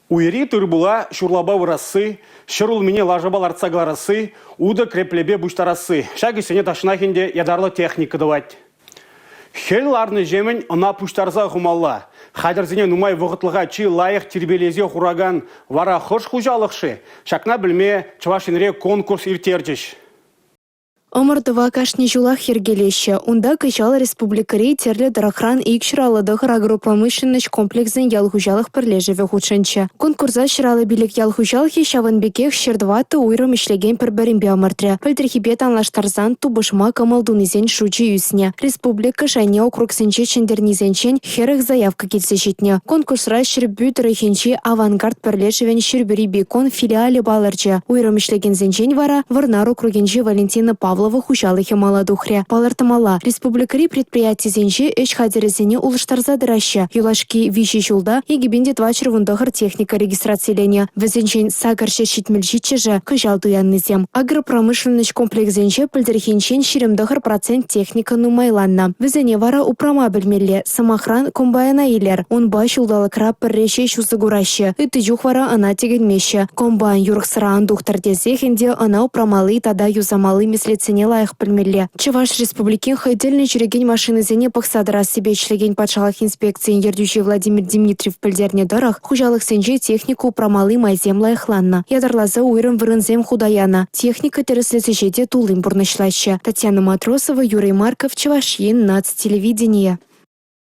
Уйри тыр-пула ҫурлапа вырасси, ҫӗрулмине лашапа лартса кӑларасси, утӑ креплепе пуҫтарасси – ҫак ӗҫсене тахҫанах ӗнтӗ ятарлӑ техника тӑвать. Хӗл ларнӑҫемӗн ӑна пуҫтарса хумалла. Хатӗрсене нумай вӑхӑтлӑха чи лайӑх тирпейлесе хуракан вара хӑш хуҫалӑх-ши? Ҫакна пӗлме Чӑваш Енре конкурс ирттерчӗҫ. Ӑмӑртӑва кашни ҫулах йӗркелеҫҫӗ. Унта кӑҫал республикӑри тӗрлӗ тӑрӑхран 259 агропромышленноҫ комплексӗн ял хуҫалӑх пӗрлешӗвӗ хутшӑнчӗ. Конкурса 155 ял хуҫалӑхӗ ҫавӑн пекех 104 уйрӑм ӗҫлекен пӗр-пӗринпе ӑмӑртрӗ. Пӗлтӗрхипе танлаштарсан тупӑшма кӑмӑл тунисен шучӗ ӳснӗ. Республика шайне округсенче ҫӗнтернисенчен 40 заявка килсе ҫитнӗ. Конкурсра Ҫӗрпӳ тӑрӑхӗнчи «Авангард» пӗрлешӗвӗн Ҫӗрпӳри бекон филиалӗ палӑрчӗ. Уйрӑм ӗҫлекенсенчен вара Вӑрнар округӗнчи Валентина Павлова хуҫалӑхӗ мала тухрӗ. Палӑртмалла, республикӑри предприятисенче ӗҫ хатӗрӗсене улӑштарса тӑраҫҫӗ. Юлашки виҫӗ ҫулта 2419 техника регистрациленӗ. Вӗсенчен 877-шӗ кӑҫал туяннисем. Агропромышленноҫ комплексӗнче пӗлтӗрхинчен 29 процент техника нумайланнӑ. Вӗсене вара упрама пӗлмелле. Сӑмахран, комбайна илер. Унпа ҫулталӑкра пӗрре ҫеҫ усӑ кураҫҫӗ. Ытти чух вара ӑна тӗкӗнмеҫҫӗ. Комбайн юрӑхсӑра ан тухтӑр тесех ӗнтӗ ӑна упрамалли тата юсамалли меслетсене лайӑх пӗлмелле. Чӑваш Республикин хӑй тӗллӗн ҫӳрекен машинӑсене пӑхса тӑрассипе ӗҫлекен патшалӑх инспекцийӗн ертӳҫи Владимир Дмитриев пӗлтернӗ тӑрӑх, хуҫалӑхсенче техника упрамалли майсем лайӑхланнӑ. Ятарласа уйрӑм вырӑнсем хута янӑ. Техника тӗрӗслес ӗҫе те туллин пурнӑҫлаҫҫӗ. Татьяна Матросова, Юрий Марков, Чӑваш Ен, наци телевиденийӗ.